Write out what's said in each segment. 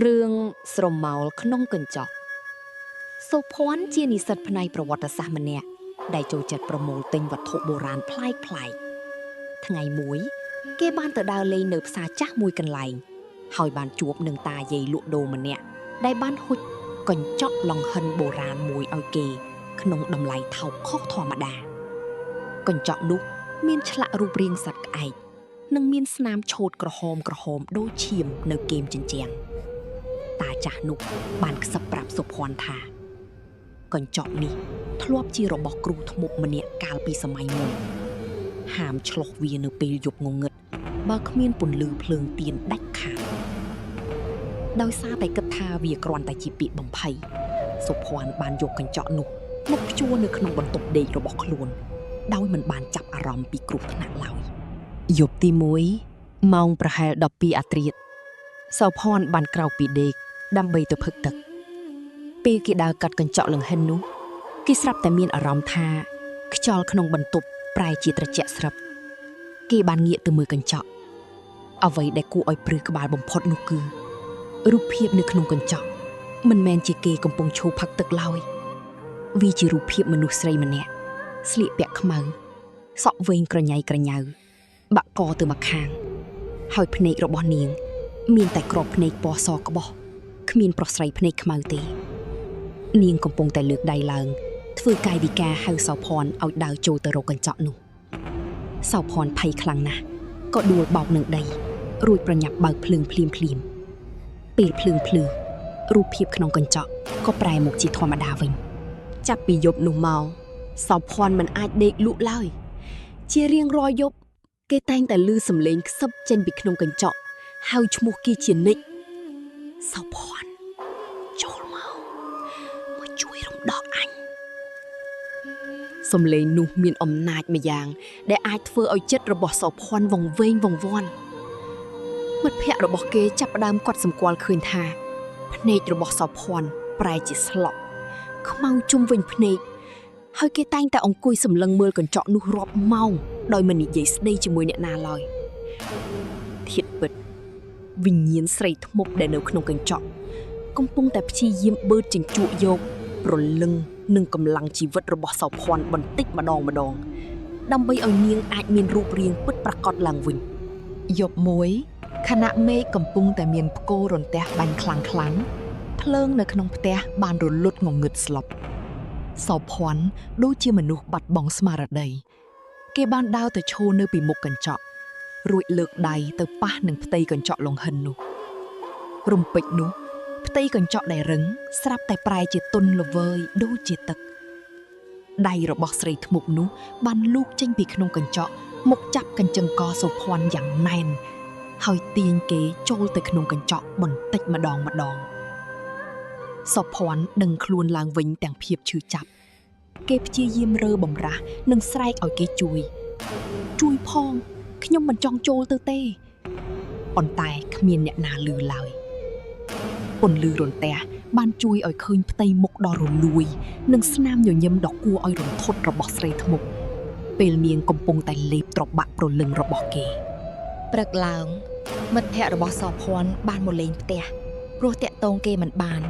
រឿងស្រមោលក្នុងកញ្ចក់សុភ័ណ្ឌជានិស្សិតផ្នែកប្រវត្តិសាស្ត្រម្នាក់ដែលចូលចិត្តប្រមូលទិញវត្ថុបុរាណប្លែកៗថ្ងៃមួយ គេបានទៅដើរលេងនៅផ្សារចាស់មួយកន្លែង ហើយបានជួបនឹងតាយាយលក់ដូរម្នាក់ដែលបានហុចកញ្ចក់លង្ហិនបុរាណមួយឲ្យគេ ក្នុងតម្លៃថោកខុសធម្មតា កញ្ចក់នោះមានឆ្លាក់រូបរាងសត្វក្អែកនិងមានស្នាមឆូតក្រហមក្រហមដូចឈាមនៅគែមជញ្ជាំង តាចាស់នោះបានខ្សឹបប្រាប់សុភ័ណ្ឌថា កញ្ចក់នេះធ្លាប់ជារបស់គ្រូធ្មប់ម្នាក់កាលពីសម័យមុនហាមឆ្លុះវានៅពេលយប់ងងឹតបើគ្មានពន្លឺភ្លើងទៀនដាច់ខាតដោយសារតែគិតថាវាគ្រាន់តែជាពាក្យបំភ័យសុភ័ណ្ឌបានយកកញ្ចក់នោះមកព្យួរនៅក្នុងបន្ទប់ដេករបស់ខ្លួន ដោយមិនបានចាប់អារម្មណ៍ពីគ្រោះថ្នាក់ឡើយយប់ទី1ម៉ោងប្រហែល12អាធ្រាត្រសោភ័ណ្ឌបានក្រោកពីដេកដើម្បីទៅផឹកទឹក ពេលគេដើរកាត់កញ្ចក់លង្ហិននោះគេស្រាប់តែមានអារម្មណ៍ថាខ្យល់ក្នុងបន្ទប់ប្រែជាត្រជាក់ស្រាប់គេបានងាកទៅមើលកញ្ចក់អ្វីដែលគួរឲ្យព្រឺក្បាលបំផុតនោះគឺរូបភាពនៅក្នុងកញ្ចក់មិនមែនជាគេកំពុងឈរផឹកទឹកឡើយវាជារូបភាពមនុស្សស្រីម្នាក់ស្លៀកពាក់ខ្មៅសក់វែងក្រញ៉ៃក្រញ៉ៅបាក់កទៅម្ខាង ហើយភ្នែករបស់នាង មានតែក្របភ្នែកពណ៌សក្បោះគ្មានប្រុសស្រីភ្នែកខ្មៅទេ នាងកំពុងតែលើកដៃឡើង ធ្វើកាយវិការហៅសោភ័ណ្ឌឲ្យដើរចូលទៅរកកញ្ចក់នោះសោភ័ណ្ឌភ័យខ្លាំងណាស់ក៏ដួលបោកនឹងដី រួចប្រញាប់បើកភ្លើងភ្លាមភ្លាមៗពេលភ្លើងភ្លឺរូបភាពក្នុងកញ្ចក់ក៏ប្រែមកជាធម្មតាវិញ ចាប់ពីយប់នោះមកសោភ័ណ្ឌមិនអាចដេកលក់ឡើយ ជារៀងរាល់យប់គេតែងតែឮសំឡេងខ្សឹបចេញពីក្នុងកញ្ចក់ហៅឈ្មោះគេជានិច្ចសោភ័ណ្ឌចូលមកមកជួយរំដោះអញសំឡេងនោះមានអំណាចម្យ៉ាង ដែលអាចធ្វើឲ្យចិត្តរបស់សោភ័ណ្ឌវង្វេងវង្វាន់មិត្តភ័ក្តិរបស់គេចាប់ផ្ដើមកត់សម្គាល់ឃើញថាភ្នែករបស់សោភ័ណ្ឌប្រែជាស្លក់ ខ្មៅជុំវិញភ្នែកហើយគេតែងតែអង្គុយសម្លឹងមើលកញ្ចក់នោះរាប់ម៉ោងដោយមិននិយាយស្ដីជាមួយអ្នកណាឡើយធាតុពិតវិញ្ញាណស្រីធ្មប់ដែលនៅក្នុងកញ្ចក់កំពុងតែព្យាយាមបឺតជញ្ជក់យកព្រលឹងនិងកម្លាំងជីវិតរបស់សោភ័ណ្ឌបន្តិចម្ដងម្ដងដើម្បីឲ្យនាងអាចមានរូបរាងពិតប្រាកដឡើងវិញ យប់មួយខណៈមេឃកំពុងតែមានផ្គររន្ទះបាញ់ខ្លាំងខ្លាំងៗភ្លើងនៅក្នុងផ្ទះបានរលត់ងងឹតស្លុបសោភ័ណ្ឌដូចជាមនុស្សបាត់បង់ស្មារតីគេបានដើរទៅឈរនៅពីមុខកញ្ចក់រួចលើកដៃទៅប៉ះនឹងផ្ទៃកញ្ចក់លង្ហិននោះរំពេចនោះផ្ទៃកញ្ចក់ដែលរឹងស្រាប់តែប្រែជាទន់ល្វើយដូចជាទឹកដៃរបស់ស្រីធ្មប់នោះបានលូកចេញពីក្នុងកញ្ចក់មកចាប់កញ្ចឹងកសោភ័ណ្ឌយ៉ាងណែន ហើយទាញគេចូលទៅក្នុងកញ្ចក់បន្តិចម្ដងម្ដងសោភ័ណ្ឌដឹងខ្លួនឡើងវិញទាំងភាពឈឺចាប់គេព្យាយាមរើបំរាស់និងស្រែកឲ្យគេជួយ ជួយផងខ្ញុំមិនចង់ចូលទៅទេប៉ុន្តែគ្មានអ្នកណាលឺឡើយពន្លឺរន្ទះបានជួយឲ្យឃើញផ្ទៃមុខដ៏រលួយ និងស្នាមញញឹមដ៏គួរឲ្យរន្ធត់របស់ស្រីធ្មប់ពេលនាងកំពុងតែលេបត្របាក់ព្រលឹងរបស់គេ ព្រឹកឡើង មិត្តភ័ក្តិរបស់សោភ័ណ្ឌបានមកលេងផ្ទះព្រោះតាក់ទងគេមិនបាន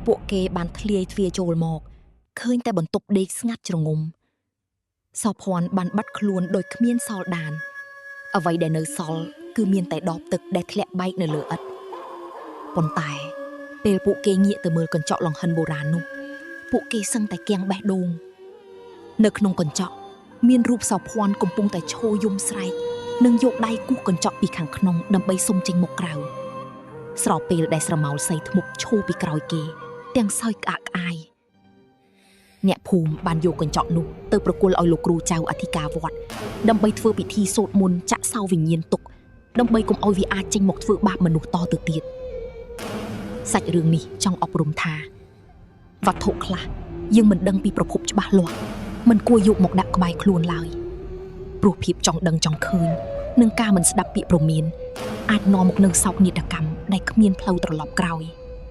ពួកគេបានធ្លាយទ្វារចូលមកឃើញតែបន្ទប់ដេកស្ងាត់ជ្រងំសោភ័ណ្ឌបានបាត់ខ្លួនដោយគ្មានសល់ដាន អ្វីដែលនៅសល់គឺមានតែដបទឹកដែលធ្លាក់បែកនៅលើឥដ្ឋប៉ុន្តែ ពេលពួកគេងាកទៅមើលកញ្ចក់លង្ហិនបុរាណនោះ ពួកគេសឹងតែគាំងបេះដូង នៅក្នុងកញ្ចក់មានរូបសោភ័ណ្ឌកំពុងតែឈរយំស្រែក និងយកដៃគោះកញ្ចក់ពីខាងក្នុងដើម្បីសុំចេញមកក្រៅស្របពេលដែលស្រមោលសីធ្មប់ឈរពីក្រោយគេ ទាំងសើចក្អាកក្អាយអ្នកភូមិបានយកកញ្ចក់នោះទៅប្រគល់ឲ្យលោកគ្រូចៅអធិការវត្តដើម្បីធ្វើពិធីសូត្រមន្តចាក់សោវិញ្ញាណទុកដើម្បីកុំឲ្យវាអាចចេញមកធ្វើបាបមនុស្សតទៅទៀតសាច់រឿងនេះចង់អប់រំថាវត្ថុខ្លះយើងមិនដឹងពីប្រភពច្បាស់លាស់មិនគួរយកមកដាក់ក្បែរខ្លួនឡើយ ព្រោះភាពចង់ដឹងចង់ឃើញនិងការមិនស្ដាប់ពាក្យព្រមានអាចនាំមកនូវសោកនាដកម្មដែលគ្មានផ្លូវត្រឡប់ក្រោយ។